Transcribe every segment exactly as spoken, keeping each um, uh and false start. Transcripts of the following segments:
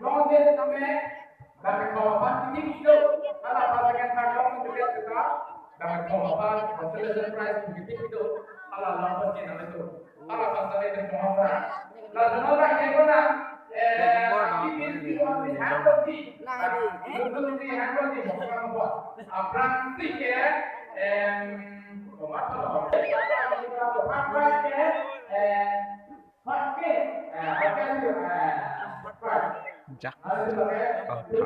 Long den tame, dame kho aphan kitik do. Hala first, second, third long den kita, dame kho aphan consolation prize kitik do. Hala long den nang itu. Hala first, second, third long. La jono la ke kona, eh, activity on the Nang di, eh? Aphrangsi ke, em, komat lo. Aphrangsi ke, em, Oke, eh, oke, eh, Jak. Oke.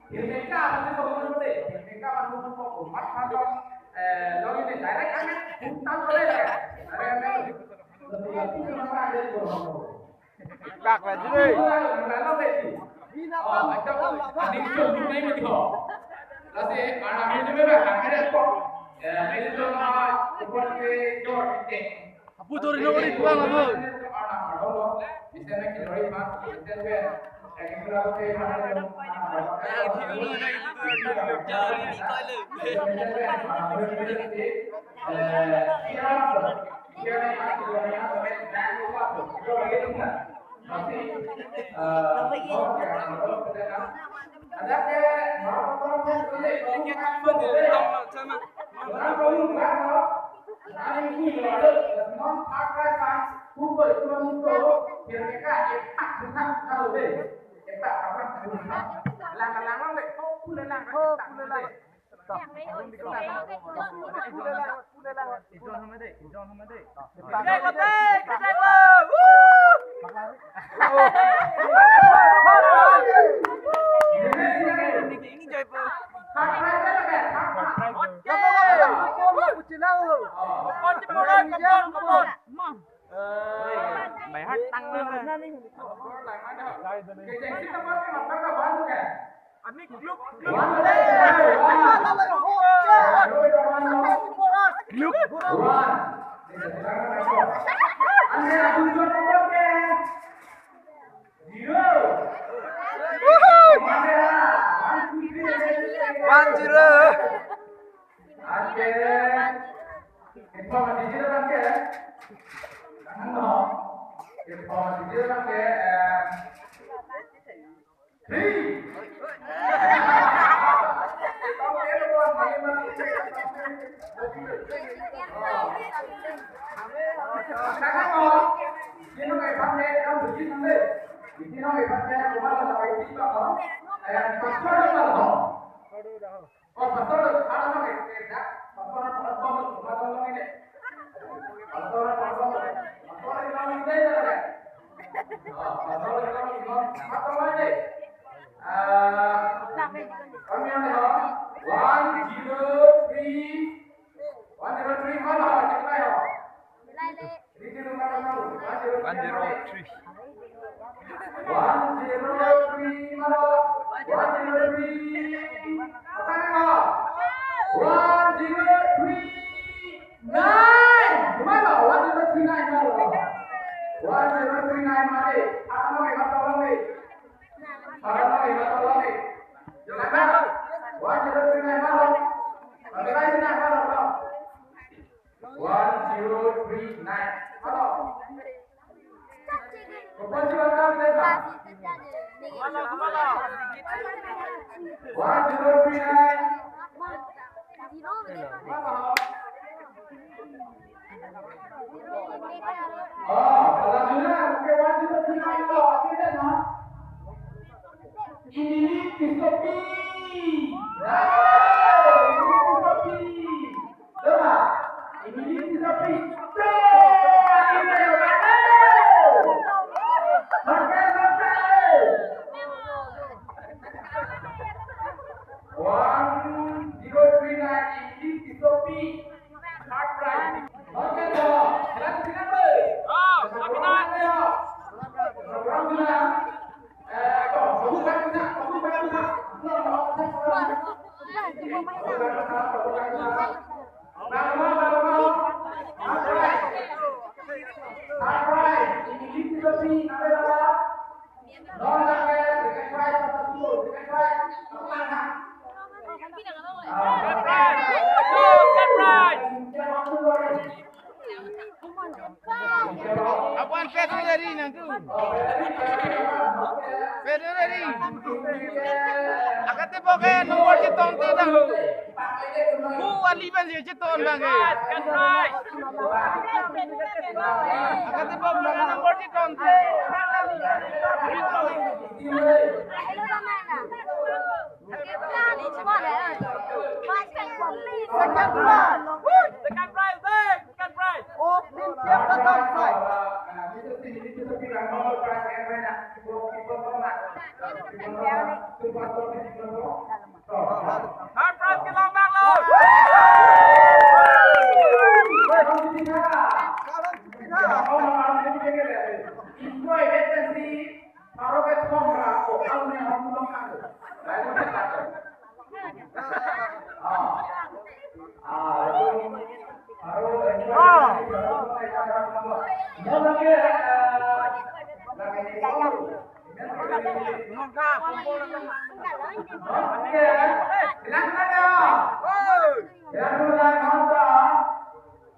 Hirmeka, mane, komat mane, hirmeka, mane, komat, mane, eh, lagi ni, direct kami, hutan boleh, ya. Direct kami. Bak lagi deh. Bina, oh, bang. Lasi, anak ini juga, akhirnya kok, ya, ini tuh, ah, bukan ke George, oke. Apu tori no ori pulang, apu. By heart tang na. Look. One zero. One zero three. One zero three, mana? One zero three. Apa nama? One zero three nine. Mana? One zero three nine, mana? One zero three nine, mana? Apa nama? Apa nama? Apa nama? Apa nama? Silakan. One zero three nine, mana? Apa nama? Mana? One zero three nine. Halo. Kapan sih bakal kita? Halo, halo. One zero three nine. Halo. Oh, kalau benar, oke, one zero three nine, halo, kita, no? Ini di Sopi. Nah, ini di Sopi. Coba. Ini di Sopi. Tuh, ini yang mana? Pakai, pakai. One zero three nine, ini di Sopi. Third prize. Oke, tuh. Silakan, silakan, Bang. Oh, silakan. Silakan, silakan. Aphan February nangtu. February. Akate boke number chetongte dah. Ku ali ban je cheton bang ke. Akate boke number chetongte. Second prize. Second prize, eh, second prize. Oh, team captain outside. Third prize ke long bang lo.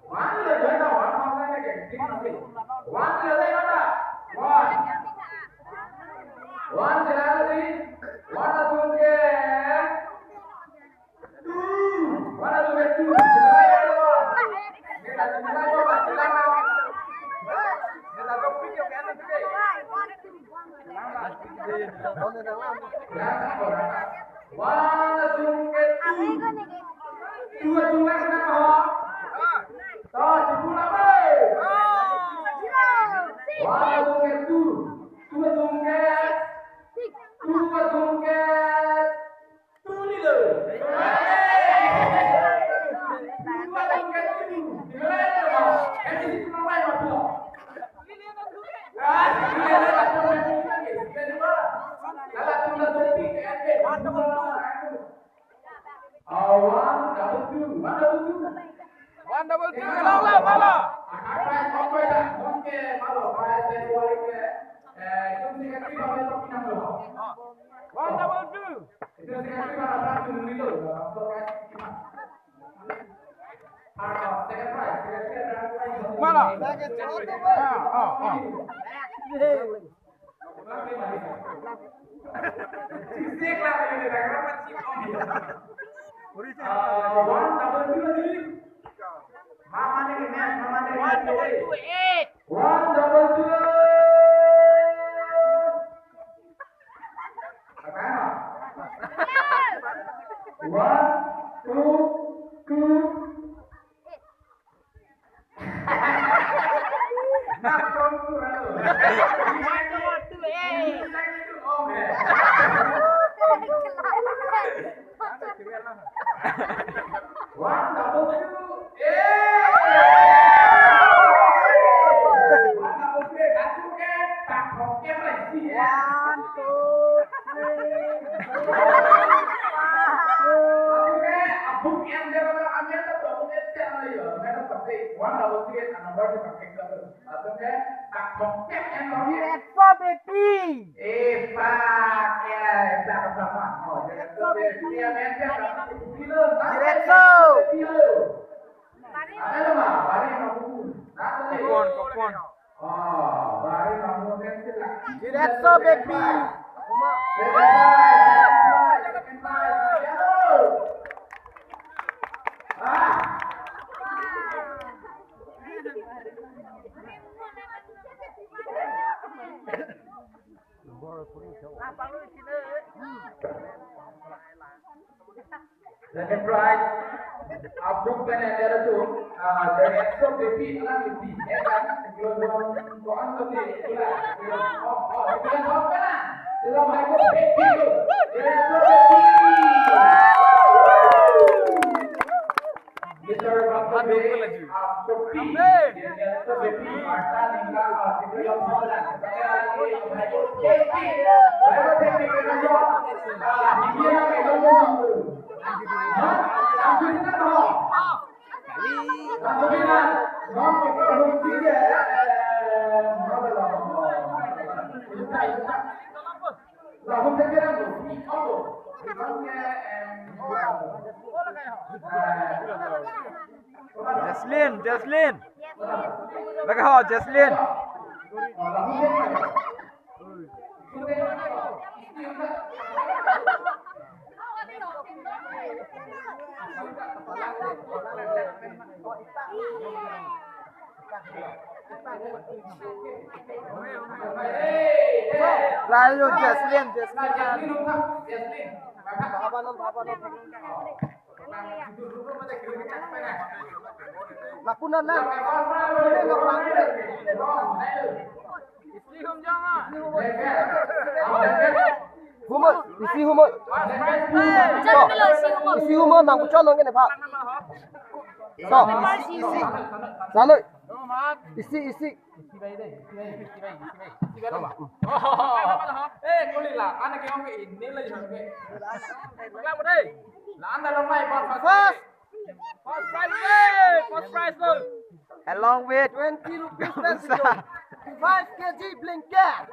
One le le na, one thousand ke, one le le na, one. One le le, one atum ke two, one atum ke two. One atum ke two. Two atum ke kena ho? To, chipun apa? One atum ke two. Two atum ke, two atum ke two ni lo. Two atum ke two. Di mana lo? Kan di situ orang lain apa? Ah, di mana lo? Kalau atum ke two. Ah, one double two, one double two. One double two, lo, lo, lo, lo. One double two. Mana? Ah, ah, ah. One double two eight. One double two. One, two, two. One double two. Eh! One double two. One, two, three. One double three, a number to connect. Latum ke, tak tongkep yang kami. Jiretso Bepi. Eh, pak, ya, tak apa-apa. Oh, Jiretso Bepi, ya, men, ya, tak apa-apa. Jiretso. Ada lo, Pak, bari kamu. Kopon, kopon. Oh, bari kamu, men, sila. Jiretso Bepi. Second prize, second prize, second prize. Ya, lo. Ah. Second prize, abduk pen endera tu, ah, Jiretso Bepi alam isi, eh, kan, belum, belum, koan tu ni, itulah, belum, oh, oh, belum, oh, kan, belum, hai ko, Bepi tu, Jiretso Bepi. Mister Bangkok Bey, ah, Sopi. Mister Bepi, Martha, Ningka, ah, Sipri, Lom, Sola. Pakai lagi, Bhai Ko, Bepi. Bhai Ko, Bepi, Bepi, Bepi. Ah, ini yang kita mau. Hah? Langsung kita mau. Langsung kita. Mau kita berhenti ya. Eh, mau dalam. Kita, kita. Jaslin, Jaslin. Lagi ho, Jaslyn. Layo, Jaslyn, Jaslyn. Lapunan lang. Humor, isi humor. Isi humor nang kuchon nang kene, Pak. So, isi, isi. Salo. Isi, isi. Eh, kulila, anak yang ke ini lah yang ke. First. First prize, eh, first prize lo. Along with twenty rupees, five K G blanket.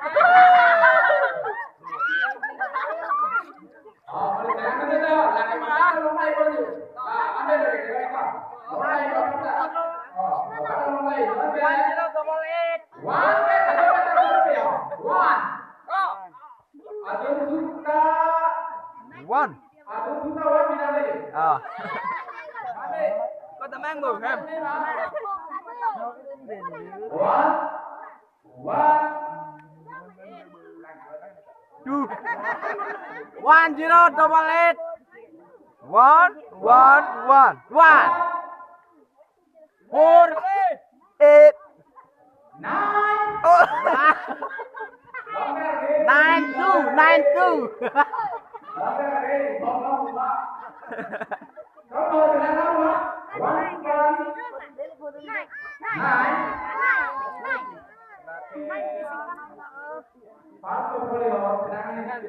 One. One. Ah. Kota Mango, em. One. One. Two. One zero double eight. One, one, one. One. Four, eight. Nine. Oh. Nine two, nine two. One, one. Nine. First of all, your nine is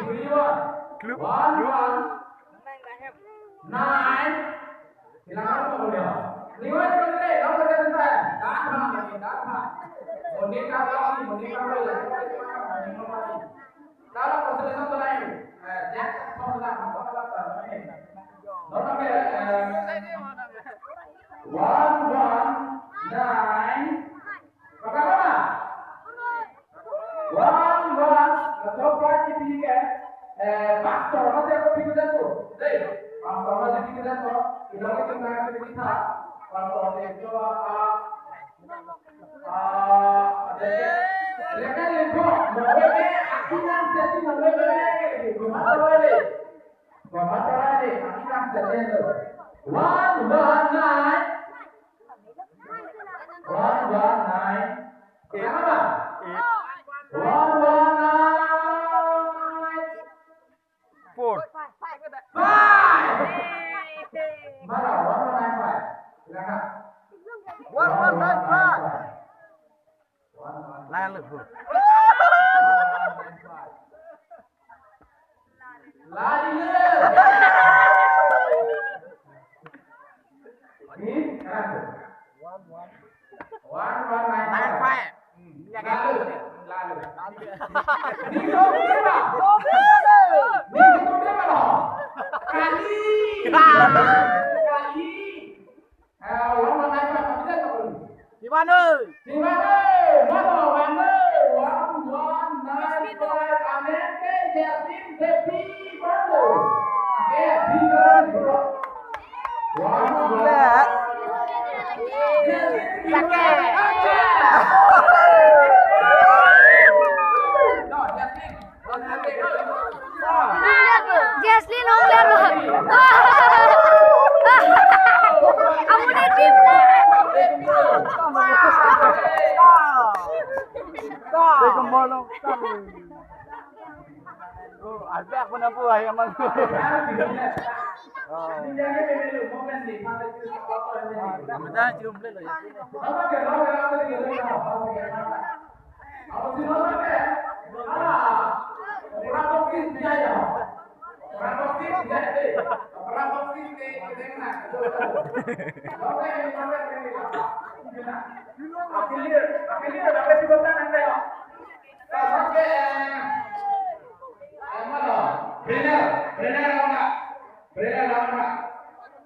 fifty-one. Group, one, group. One. Nine. Silakan, Pak Mulyo. Request ko deh, kamu kerja sebentar. Tahan, Pak, tahan, Pak. Mungkin kalau, mungkin kalau, ya, kita cuma, mungkin kalau. Kalau konsentrasi itu lain. Eh, ya, kamu sudah, kamu sudah, kamu ini. Nomor, eh, one one nine. Kakak mana? One one, laso prize kepiji ke, eh, pastor, masih aku pikir dan tu. Dei, pastor masih pikir dan tu. Kita mungkin tengah kita, pastor itu, ah, ah, ada. Mereka lebih, mereka aku nang jadi, mereka lebih, mereka lebih. One one nine. One one nine. Eight. Kenapa? Eight. One one nine. Four. Five. Mana? One one nine five. Silakan. One one nine five. Lalu. Lagi le. Ini, kan? One one nine five. Lalu, lalu. Ini berapa? Ini berapa? Kali. Kali. Eh, one one nine five, apa dia tu? Siwan oi. Siwan oi, mana one oi? One one nine five, Amen, Justin, Devi, mana? Oke, di mana, bro? One one. No, Justin. Jaslyn ong ler lo. Amu ne team na. Albert pun apa ya, Mang? Oh. Amat dah, cium le lo ya. Trainer, trainer, lawan na. Trainer, lawan na.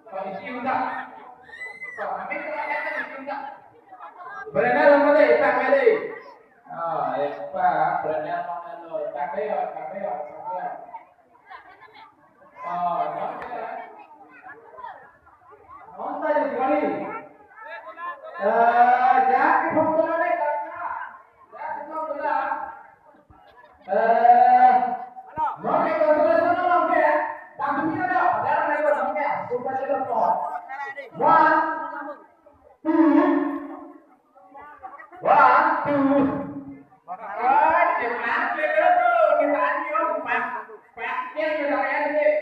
Kami cium dah. Perenal mane, tang mane. Ah, eh, pa, perenal mane lo, tang dei, tang dei, tang dei. Ah, non ke. Non ta jadi kali. Eh, ya, ke phone ko na dei, ya, ke phone ko na. Eh, non ke consolation non ke, tang tu pina dah, dah naik ko non ke, super sila ko. One, two, one, two. Ah, cepat, cepat tu, kita anjur, pas, pas, dia kita anjur.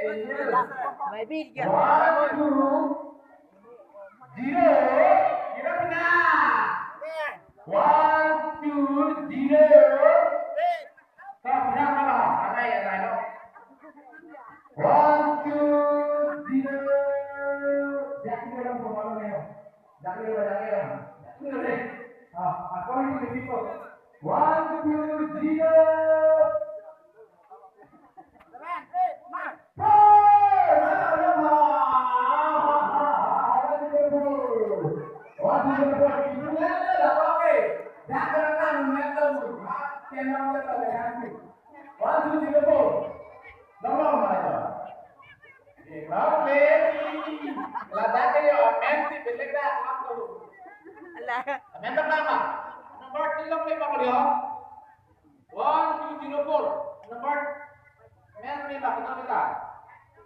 One, two, zero, zero pina. One, two, zero. Stop, stop, stop, stop. Arai, arai, no. One, two, zero. Jaki dalam pemalu ni. Jaki dalam, jaki dalam. Jaki dalam, eh. Ah, according to the people. One, two, zero. One, two, three, four. Ladak ke yo, amen si beleg dah, langsung. Alah. Amen pertama. Nomor tiga puluh lima kali ya. One, two, zero, four. Number. Men men bak na kita.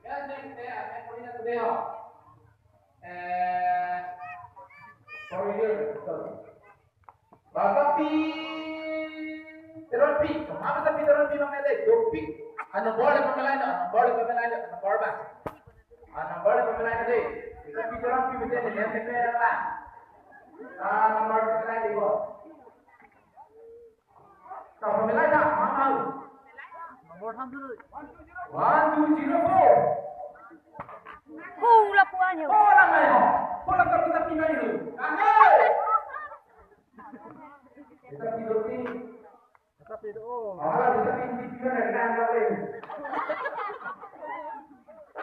Men men kita, men ko ina today ho. Eh, sorry, sorry. Basa pi. Teron pi. Mama basa pi teron pi mang dei. Dopik. Ano bor le pamelai na, ano bor le pamelai na, ano bor ba. Ano bor le pamelai na dei. Kita pi teron pi bete ni, men men apa? Ah, number kita lagi ko. Kamu nilai tak? Mama. Nomor satu. One, two, zero, four. Hula puan yo. Oh, lang na yo. Hula ka kita pinai yo. Angay. Kita tidur ni. Kita tidur. Oh. Ah, kita tidur ni, kita tidur ni.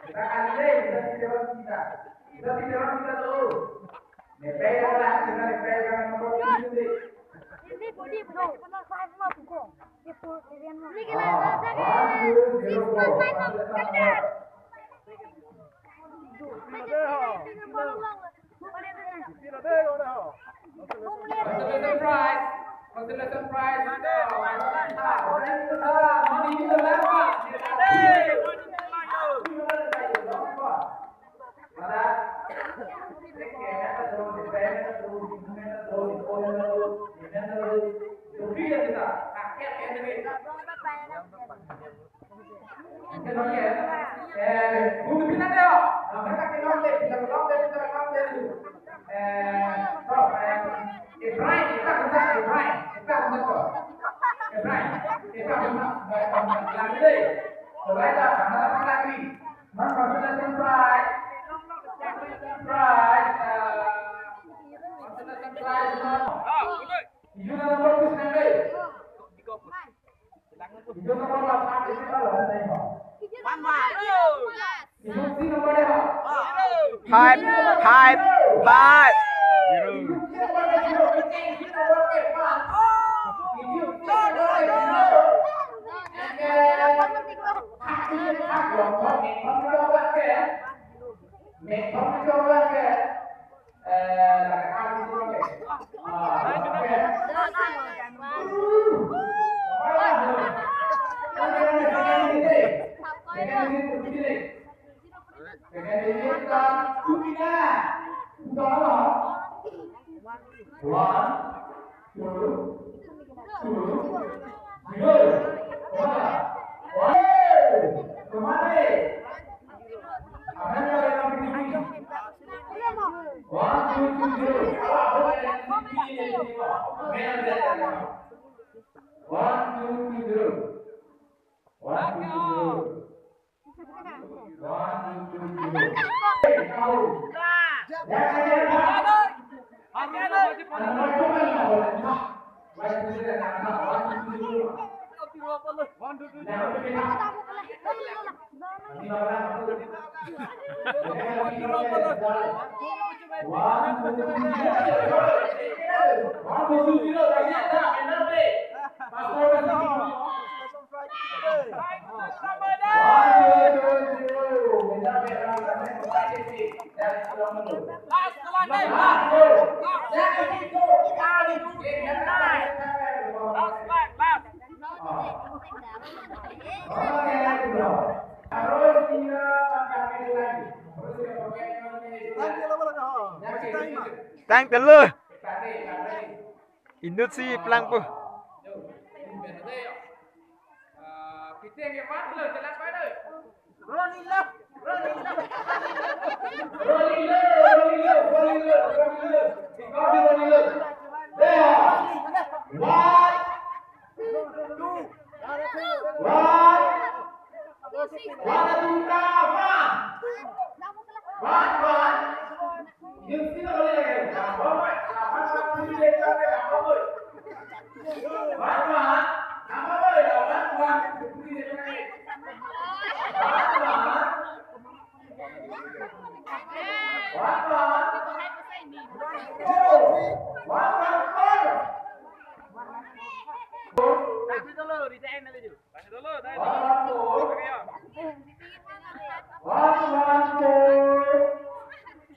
Kita kan ni, kita tidur kita. Kita tidur kita tu. Nepei lang, kita nepei lang nomor tujuh deh. Ini body betul. Ini kena rasa kan? Six point five kok. Kan dah. Consolation prize. Consolation prize. Money in the bank. Consolation prize, prize, eh, consolation prize, no. Ijo number two sini dei. Ijo number last, last, isi kalau ada yang mau. Ijo si number dei, ha? Five, five, five. Ijo si number dei, zero. Ijo si number dei, zero. One, two, two, zero. One. One. Kemana? Amen, kalian bikin. One, two, two, zero. One, two, two, zero. One, two, two, zero. Tang telu. Inut si plangpo.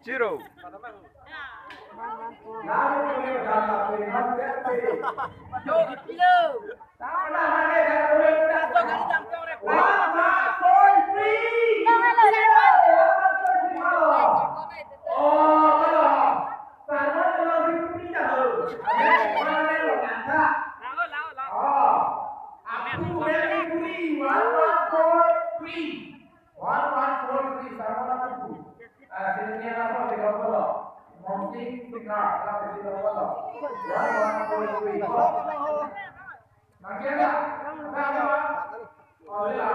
Zero. One one four three, Sarmona Tuku. Ah, senior apa, tiga puluh. Monsing Sikar, ah, tiga puluh. One one four three. Nanti ada? Ada, ada, Pak? Oh, ya.